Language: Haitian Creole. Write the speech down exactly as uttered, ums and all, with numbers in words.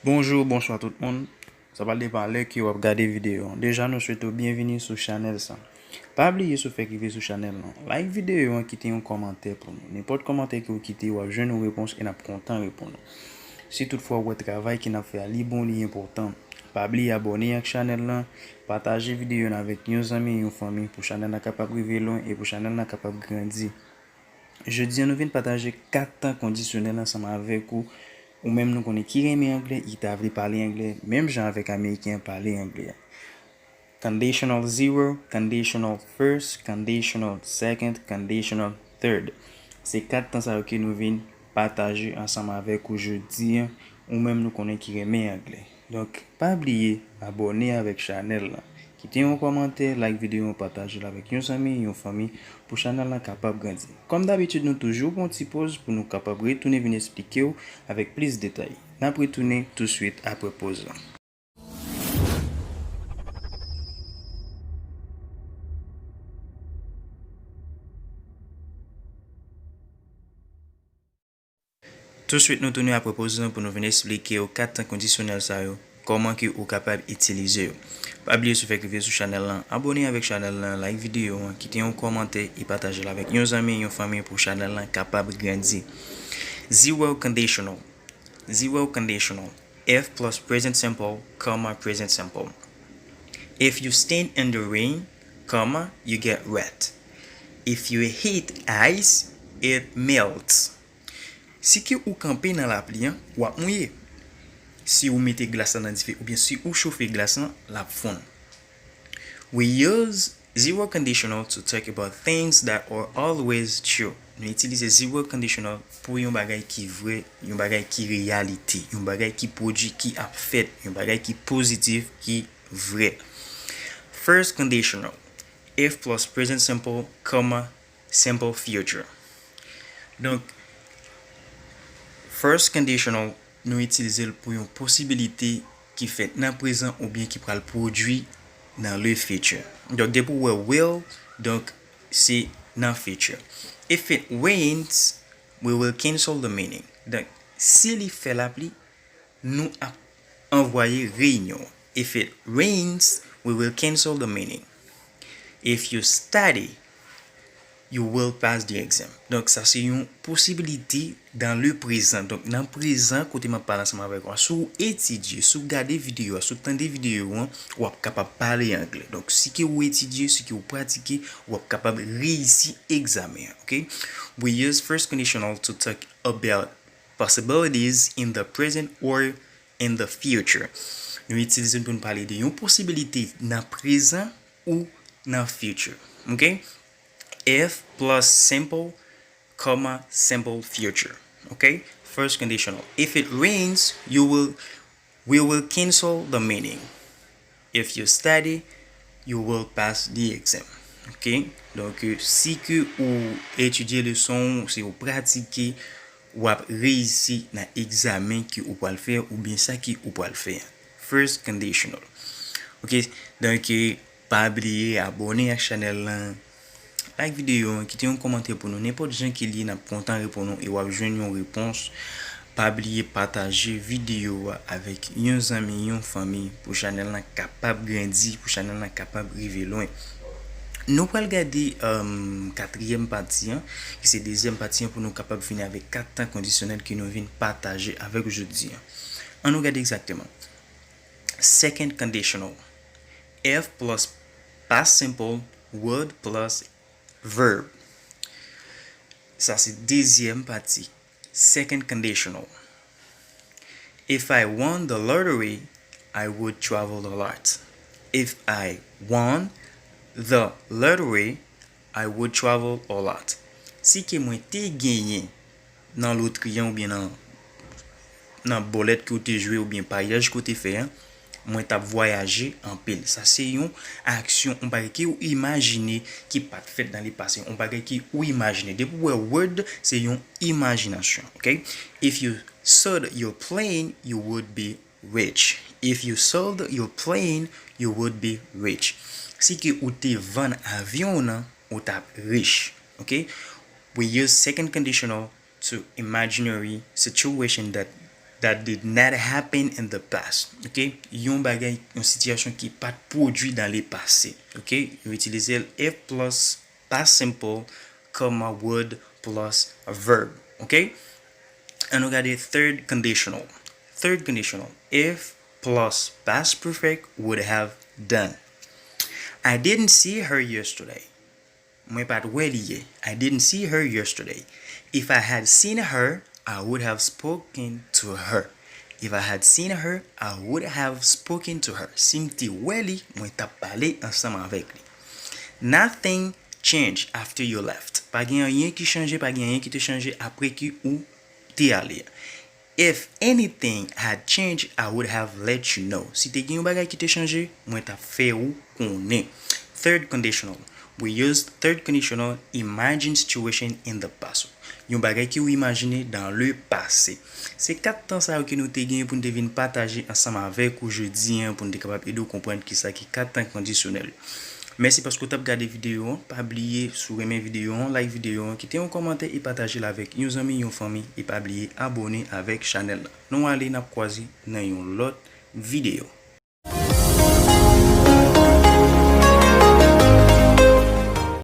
Bonjou, bonswa tout moun. Sa pral depann lè ke w ap gade videyo an. Deja, nou swete w byenvini sou chanèl sa. Pa bliye, si w fèk rive sou chanèl lan, like videyo an, kite yon kòmantè pou nou. Nenpòt kòmantè ke w kite, w ap jwenn yon repons e n ap kontan reponn ou. Si toutfwa w wè travay ke n ap fè a, li bon, li enpòtan, pa bliye abòne ak chanèl lan, pataje videyo an avèk yon zanmi, yon fanmi, pou chanèl lan kapab rive lwen e pou chanèl lan kapab grandi. Jodi a, nou vin pataje kat tan kondisyonèl ansanm avèk ou. Ou menm, nou konnen ki renmen anglè, ki ta vle pale anglè, menm jan avèk Ameriken an pale anglè a. Conditional zero, conditional first, conditional second, conditional third. Se kat tan sa yo ke nou vin pataje ansanm avèk ou jodi a. Ou menm, nou konnen ki renmen anglè. Donk, pa bliye abòne avèk chanèl lan. Kite yon kòmantè, like videyo an, pataje l avèk yon zanmi, yon fanmi, pou chanèl lan kapab grandi. Kòm dabitid, nou toujou pran yon ti poz pou nou kapab retounen vin eksplike w avèk plis detay. N ap retounen touswit apre poz lan. Touswit, nou tounen apre poz lan pou nou vin eksplike w kat tan kondisyonèl sa yo, kòman ke ou kapab itilize yo. Pa bliye, si w fèk rive sou chanèl lan, abòne avèk chanèl lan, like videyo an, kite yon kòmantè e pataje l avèk yon zanmi, yon fanmi pou chanèl lan kapab grandi. Zero conditional. Zero conditional. If plus present simple, comma, present simple. If you stand in the rain, comma, you get wet. If you hit ice, it melts. Si ke ou kanpe nan lapli an, w ap mouye. Si ou mete glas lan nan dife oubyen si ou chofe glas lan, l ap fonn. We use zero conditional to talk about things that are always true. Nou itilize zero conditional pou yon bagay ki vrè, yon bagay ki reyalite, yon bagay ki pwodui, ki ap fèt, yon bagay ki pozitif, ki vrè. First conditional, if plus present simple, comma, simple future. Donk, first conditional, nou itilize l pou yon posibilite ki fèt nan prezan oubyen ki pral pwodui nan le future. Donk, depi w wè will, donk, se nan future. If it rains, we will cancel the meaning. Donk, si li fè lapli, nou ap anvwaye reyinyon. If it rains, we will cancel the meeting. If you study, you will pass the exam. Donk, sa se yon posibilite dans le présent. Donk, nan prezan, kote m ap pale ansanm avèk ou a, si w etidye, si w gade videyo a, si w tande videyo an, w ap kapab pale anglè. Donk, si ke w etidye, si ke w pratike, w ap kapab reyisi egzamen an, oke? We use first conditional to talk about possibilities in the present or in the future. Nou itilize l pou n pale de yon posibilite nan prezan ou nan future. Oke? If plus simple, comma, simple future. Oke? First conditional. If it rains, you will, we will cancel the meeting. If you study, you will pass the exam. Oke? Donk, si ke ou etidye leson, si ou pratike, w ap reyisi nan egzamen ke ou pral fè oubyen sa ke ou pral fè. First conditional. Oke? Donk, pa bliye abòne ak chanèl lan, like videyo an, kite yon kòmantè pou nou. Nenpòt jan ke li ye, n ap kontan reponn ou e w ap jwenn yon repons. Pa bliye pataje videyo a avèk yon zanmi, yon fanmi, pou chanèl lan kapab grandi, pou chanèl lan kapab rive lwen. Nou pral gade, um, katriyèm pati an, ki se dezyèm pati an, pou nou kapab fini avèk kat tan kondisyonèl ke nou vin pataje avèk ou jodi an. Ann nou gade egzakteman. Second conditional. If plus past simple, would plus verb. Sa se dezyèm pati. Second conditional. If I won the lottery, I would travel a lot. If I won the lottery, I would travel a lot. Si ke mwen te genyen nan lotri an oubyen nan, nan bòlèt ke w te jwe oubyen paryaj ke w te fè an, mwen t ap vwayaje anpil. Sa se yon aksyon, yon bagay ke w imajine ki pa t fèt nan lepase, yon bagay ke w imajine. Depi w wè would, se yon imajinasyon, oke? If you sold your plane, you would be rich. If you sold your plane, you would be rich. Si ke ou te vann avyon w nan, ou t ap rich. Oke? We use second conditional to imaginary situation that that did not happen in the past. Ok? Yon bagay, yon sitiyasyon ki pa t pwodui dans le passé. Ok? Yo itilize l if plus past simple, comma, would plus verb. Ok? Ann nou gade third conditional. Third conditional. If plus past perfect would have done. I didn't see her yesterday. Mwen pa t wè li yè. I didn't see her yesterday. If I had seen her, I would have spoken to her. If I had seen her, I would have spoken to her. Si m te wè li, mwen t ap pale ansanm avèk li. Nothing changed after you left. Pa gen anyen ki chanje, pa gen anyen ki te chanje apre ki ou te ale. If anything had changed, I would have let you know. Si te gen yon bagay ki te chanje, mwen t ap fè ou konnen. Third conditional. We use third conditional, imagine situation in the past. Yon bagay ki ou imajine dans le passé. Se kat tan sa yo ke nou te gen pou n te vin pataje ansanm avèk ou jodi an, pou n te kapab ede w konprann kisa ki kat tan kondisyonèl. Mèsi paske w t ap gade videyo an. Pa bliye, si w renmen videyo an, like videyo an, kite yon kòmantè e pataje l avèk yon zanmi, yon fanmi, e pa bliye abòne avèk chanèl la. Nou ale, n ap kwaze nan yon lòt videyo.